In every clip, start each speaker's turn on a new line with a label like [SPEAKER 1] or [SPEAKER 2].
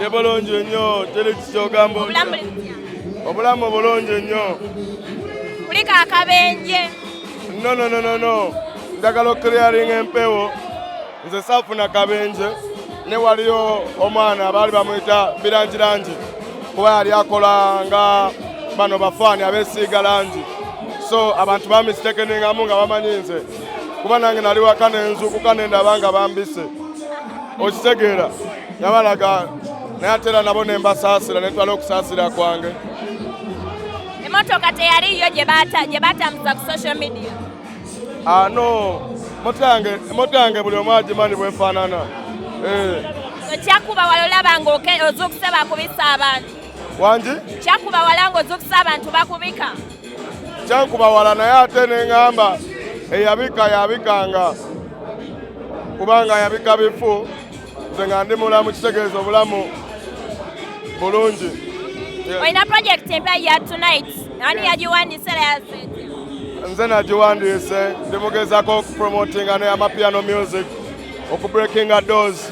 [SPEAKER 1] Ndi bulungi nnyo, teri kikyogamba.
[SPEAKER 2] Obulamu buli butya?
[SPEAKER 1] Obulamu bulungi nnyo.
[SPEAKER 2] Kuliko akabenje?
[SPEAKER 1] No, no, no, no, no. Njagala oclearinga empewo. Nze saafuna kabenje, ne waliyo omwana baali bamuyita Birangirangi, kuba yali akola nga bano bafaani abeesiiga langi, so abantu bamisitekeningamu nga bamanyi nze, kuba nange nali waka nenzuukuka nendaba nga bambise, okitegeera, nga balaga, naye ate era nabo ne mbasaasira, netwala okusaasira kwange.
[SPEAKER 2] Emotoka teyaliyo gye batambuza ku social media?
[SPEAKER 1] Ah, no, motoka yange buli omu agimanyi bwefaanana. Eh,
[SPEAKER 2] Kyakuba wala olaba nga ozuukuse bakubisa abantu?
[SPEAKER 1] Wangi?
[SPEAKER 2] Kyakuba wala nga ozuukuse abantu bakubika?
[SPEAKER 1] Kyankuba wala, naye ate neŋŋamba eyabika yabikanga, kubanga yabika bifu, nze nga ndi mulamu, kitegeeza obulamu bulungi. Yeah.
[SPEAKER 2] Olina project empya ya Tonight, ani yagiwandiise era yazeetya?
[SPEAKER 1] Nze nagiwandiise, ndi mugezaako okupromotinga ne amapiano music, okubreakinga doors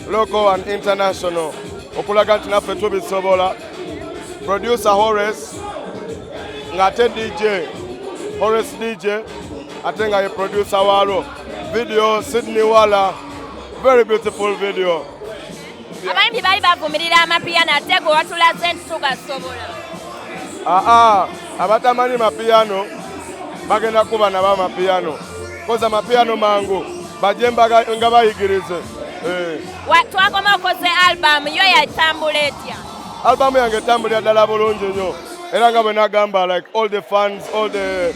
[SPEAKER 1] local and international, okulaga nti naffe tubisobola. Producer Horace, ng'ate DJ Horace, DJ ate nga ye producer waalwo. Video Sydney Wala, very beautiful video.
[SPEAKER 2] Abayimbi baali bavumirira amapiyano, ate gwe watulaze nti tugasobola.
[SPEAKER 1] Aa, abatamanyi mapiyano bagenda kuba nabo amapiyano, koza amapiyano mangu, bajje nga bayigirize. Eh,
[SPEAKER 2] Twakoma okoze album yo, yatambula etya?
[SPEAKER 1] Album yange etambulira ddala bulungi nnyo, era nga bwe nagamba, like all the fans, all the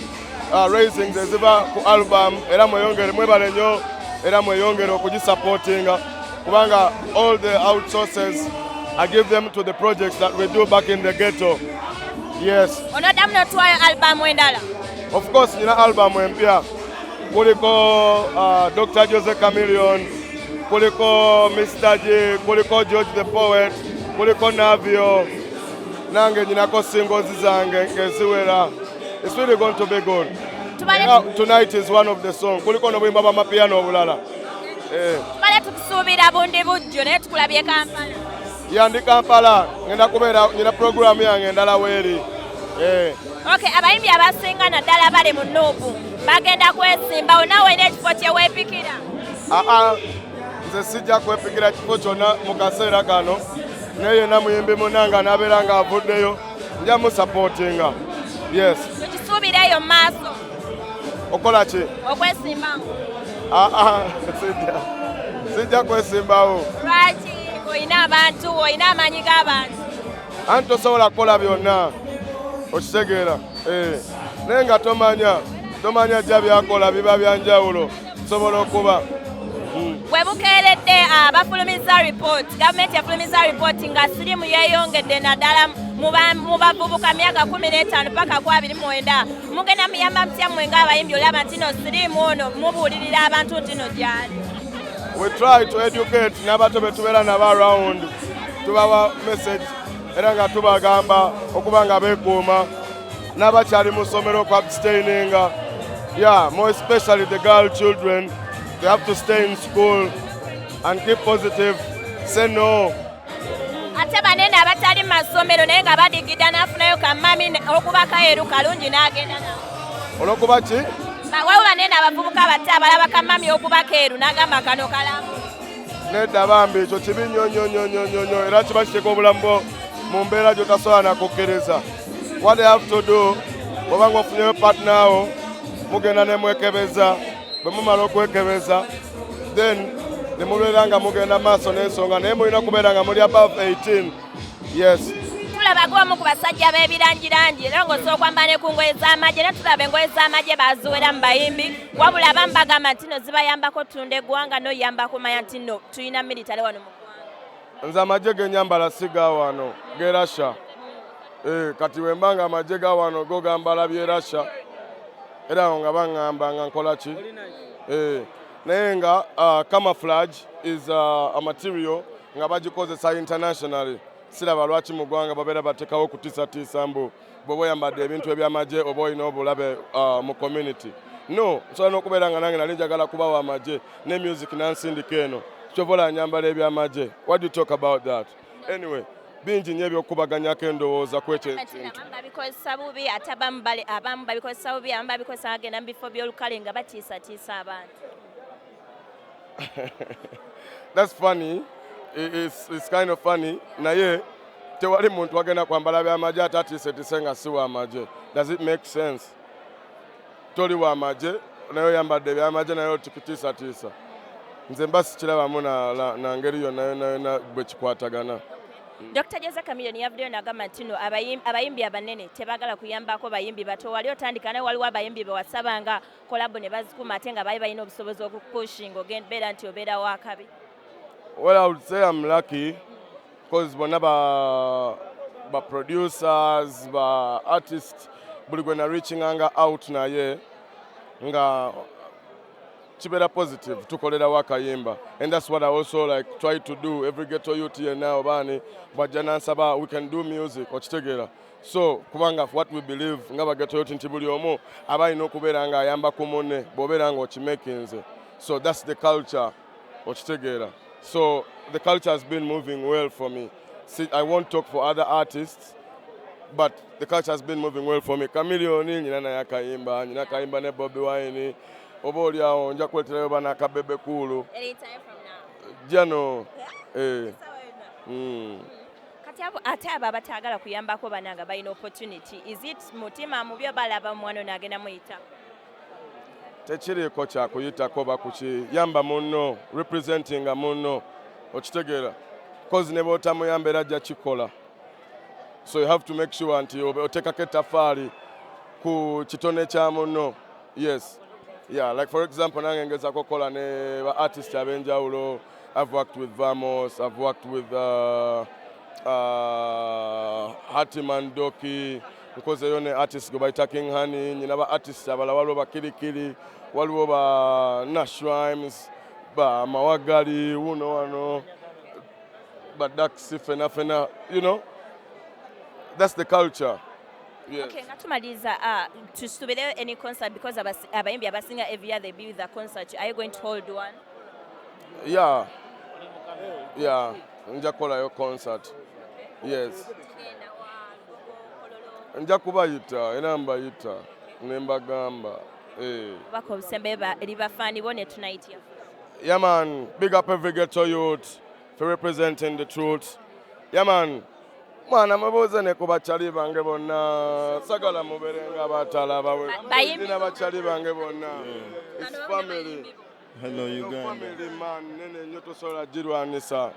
[SPEAKER 1] raisings eziva ku album, era mweyongere, mwebale nnyo, era mweyongere okugisupportinga, kubanga all the outsources I give them to the projects that we do back in the ghetto, yes.
[SPEAKER 2] Onoddamu n'otwayo album endala?
[SPEAKER 1] Of course, nina album empya, kuliko Dr Jose Chameleone, kuliko Mr G, kuliko George the Poet, kuliko Navio, nange nyinako singles zange ngeziwera. It's really going to be good. Era Tonight is one of the song, kuliko n'obuyimba bw'amapiano obulala. Eh,
[SPEAKER 2] Tubale tukusuubira bundi bujjo, naye tukulabye Kampala.
[SPEAKER 1] Yandi Kampala, ngenda kubeera nyina programu yange endala weeri. Eh.
[SPEAKER 2] Okay, abayimbi abasinga naddala bali mu NUP bagenda kwesimbawo, naawe olina ekifo kye weepikira?
[SPEAKER 1] Aa, nze sijja kwepikira kifo kyonna mu kaseera kano, naye yenna muyimbi munnange anaabeera ng'avuddeyo, nja musupportinga, yes.
[SPEAKER 2] Tukisuubira eyo mu maaso?
[SPEAKER 1] Okola ki?
[SPEAKER 2] Okwesimbawo.
[SPEAKER 1] Aa, sijja kwesimbawo.
[SPEAKER 2] Lwaki? Olina abantu, olina amaanyi g'abantu.
[SPEAKER 1] Anti tosobola kukola byonna, okitegeera. Eh, naye nga tomanya jja byakola biba byanjawulo, sobola okuba.
[SPEAKER 2] Bwe bukeeredde bafulumiza report, gavumenti yafulumiza report nga sirimu yeeyongedde naddala mu bavubuka myaka 15 paka ku 29. Mugenda muyamba mutya mmwe ng'abayimbi olaba nti no sirimu ono mubuulirira abantu nti no gyali?
[SPEAKER 1] We try to educate n'abato be tubeera nabo around, tubawa message era nga tubagamba okuba nga beekuuma, n'abakyali mu ssomero okuabstaininga. Yeah, more especially the girl children, they have to stay in school and keep positive, say no.
[SPEAKER 2] Ate banene abatali mu masomero naye nga badigida n'afunayo kamami okuba kayeru kalungi n'agenda nawo?
[SPEAKER 1] Olwokuba ki?
[SPEAKER 2] Waliwo banene abavubuka bato abalaba kamami okuba keeru n'agamba kano kalamu.
[SPEAKER 1] Nedda bambi, ekyo kibi nnyo nnyo nnyo nnyo nnyo nnyo, era kiba kiteeka obulamu bwo mu mbeera gy'otasobola nakukkiriza. What they have to do, bw'oba ng'ofunyeyo partner wo, mugenda ne mwekebeza, bwe mumala okwekebeza, then ne mubeera nga mugenda maaso n'ensonga, naye mulina okubeera nga muli above 18, yes.
[SPEAKER 2] Tulaba gwomu ku basajja b'ebirangirangi, era ng'osobola okwambala ne ku ngoye z'amagye, era tulaba engoye z'amagye baziwera mu bayimbi, wabula abamu bagamba nti no zibayambako ttunda eggwanga n'oyamba kumanya nti no tulina military wano mu ggwanga.
[SPEAKER 1] Nze amagye genyambala si ga wano, ge Russia. Eh, kati wemba nga amagye ga wano go gambala bye Russia, era awo nga baŋŋamba nga nkola ki? Eh, naye nga camouflage is a material nga bagikozesa internationally. Siraba lwaki mu ggwanga babeera bateekawo okutiisatiisa mbu bw'oba oyambadde ebintu ebyamagye oba olina obulabe mu community. No, nsobola n'okubeera nga nange nali njagala kubawa amagye ne music nansindika eno, kyova olaba nyambala ebyamagye. What do you talk about that? Anyway, bingi nnyo ebyokubaganyako endowooza ku ekyo
[SPEAKER 2] Ati
[SPEAKER 1] ekintu.
[SPEAKER 2] Abamu babikozesa bubi, ate abamu babikozesa bubi, abamu babikozesa bagenda mu bifo by'olukale nga batiisatiisa abantu.
[SPEAKER 1] That's funny. It's kind of funny, naye tewali muntu agenda kwambala byamagye ate atiisetise nga si wamagye. Does it make sense? Toli wamagye naye oyambadde ebyamagye, naye otikutiisatiisa. Nze mba sikirabamu na ngeri yonna yonna yonna bwe kikwatagana.
[SPEAKER 2] Dr Jose Chameleone yavuddeyo n'agamba nti no abayimbi abanene tebaagala kuyambako bayimbi bato. Wali otandika naye waliwo abayimbi be wasabanga collabo ne bazikuma, ate nga baali balina obusobozi okupushinga obeera nti obeera wakabi.
[SPEAKER 1] Well, I would say I'm lucky because bonna ba producers, ba artists, buli gwe na reachinganga out naye nga kibeera positive, tukolerawo akayimba, and that's what I also like try to do. Every ghetto youth yenna obaani bwajja nansaba, we can do music, okitegeera? So kubanga what we believe nga ba ghetto youth nti buli omu aba alina okubeera ng'ayamba ku munne bw'obeera ng'okimakinze. So that's the culture, okitegeera? So the culture has been moving well for me. See, I won't talk for other artists, but the culture has been moving well for me. Chameleone nyina naye akayimba, nyina akayimba ne Bobi Wine, oba oli awo nja kuleeterayo bana akabebe kuulu.
[SPEAKER 2] Anytime from now.
[SPEAKER 1] Jano, eh.
[SPEAKER 2] Sawa yonna. Kati ate abo abataagala kuyambako bana nga balina opportunity, is it mutima mubi oba alaba mwana ono agenda muyitako?
[SPEAKER 1] Tekiriiko kyakuyitako bakukiyamba munno, representinga munno, okitegeera? 'Cause ne bw'otamuyamba era ajja kikola. So you have to make sure nti oteekako ettafaali ku kitone kya munno. Yes, yeah, like for example, nange ngezaako okukola ne ba artist ab'enjawulo. I've worked with Vamos, I've worked with Hatiman Doki, nkozeyo ne artist gwe bayita King Honey, nyina ba artist abalala, waliwo bakirikiri, waliwo ba Nash Rhymes, ba Mawagali, wuno wano ba Dax, fena fena, you know, that's the culture. Yes.
[SPEAKER 2] Okay, nga tumaliriza, tusuubireyo any concert? Because abayimbi abasinga every year they be with a concert. Are you going to hold one?
[SPEAKER 1] Yeah, nja kukolayo concert. Yes. Nja kubayita era mbayita ne mbagamba, eh.
[SPEAKER 2] Obubaka obusembayo eri bafaani bo ne tunayitya.
[SPEAKER 1] Yeah man, big up every ghetto youth for representing the truth. Yeah man, mwana mubuuze ne ku bakyali bange bonna, sagala mubeere nga batalaba.
[SPEAKER 2] Bayimbi.
[SPEAKER 1] Nina bakyali bange bonna. It's family.
[SPEAKER 3] Hello
[SPEAKER 1] No
[SPEAKER 3] Uganda.
[SPEAKER 1] Family man, nene nnyo tosobola girwanisa.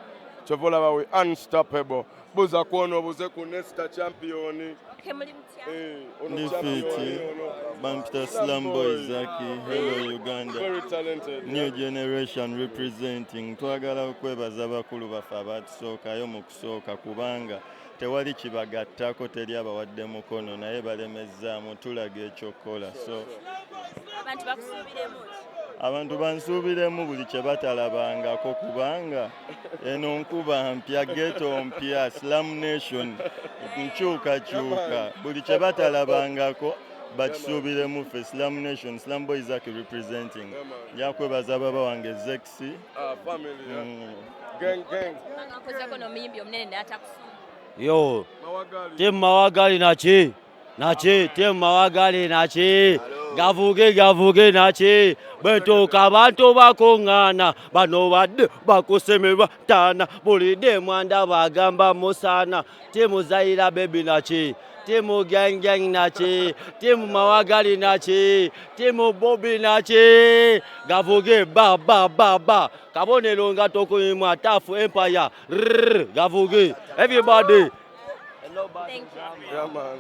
[SPEAKER 1] Kyova olaba we unstoppable. Buuza ku ono, obuuze ku Nesta champion.
[SPEAKER 2] Okay, muli mutya?
[SPEAKER 1] Eh, ono
[SPEAKER 3] Ndi
[SPEAKER 1] champion
[SPEAKER 3] fit.
[SPEAKER 1] ono.
[SPEAKER 3] Bampita Slam Boy Zaki. Hello Uganda.
[SPEAKER 1] Very talented.
[SPEAKER 3] New generation representing. Twagala okwebaza bakulu baffe abatusookayo mu kusooka, kubanga tewali kibagattako, teri abawadde mukono, naye balemezzaamu tulaga ekyokukola. So
[SPEAKER 2] Abantu bakusuubiremu ki?
[SPEAKER 3] Abantu bansuubiremu buli kye batalabangako, kubanga eno nkuba mpya, ghetto mpya, Slam Nation nkyukakyuka. Buli kye batalabangako bakisuubiremu ffe Slam Nation, Slam Boy Zaki representing. Nja kwebaza baba wange Zexi.
[SPEAKER 1] Ah, family, yeah. Gang gang.
[SPEAKER 2] Kubanga nkozeko n'omuyimbi omunene naye atakusumba.
[SPEAKER 4] Yo,
[SPEAKER 1] Mawagali.
[SPEAKER 4] Team Mawagali naki? Naki? Team Mawagali naki? Gavuge gavuge naki? Bwe ntuuka abantu bakuŋŋaana, bano badde bakusemebwa taana, buli mwanda bagamba musaana. Team Zaira Baby naki? Team Gang Gang naki? Team Mawagali naki? Team Bobi naki? Gavuge ba ba ba ba. Kabonero nga tokuyimwa Tough Empire. Rrrr, gavuge. Everybody.
[SPEAKER 2] Thank you.
[SPEAKER 1] Yeah, man.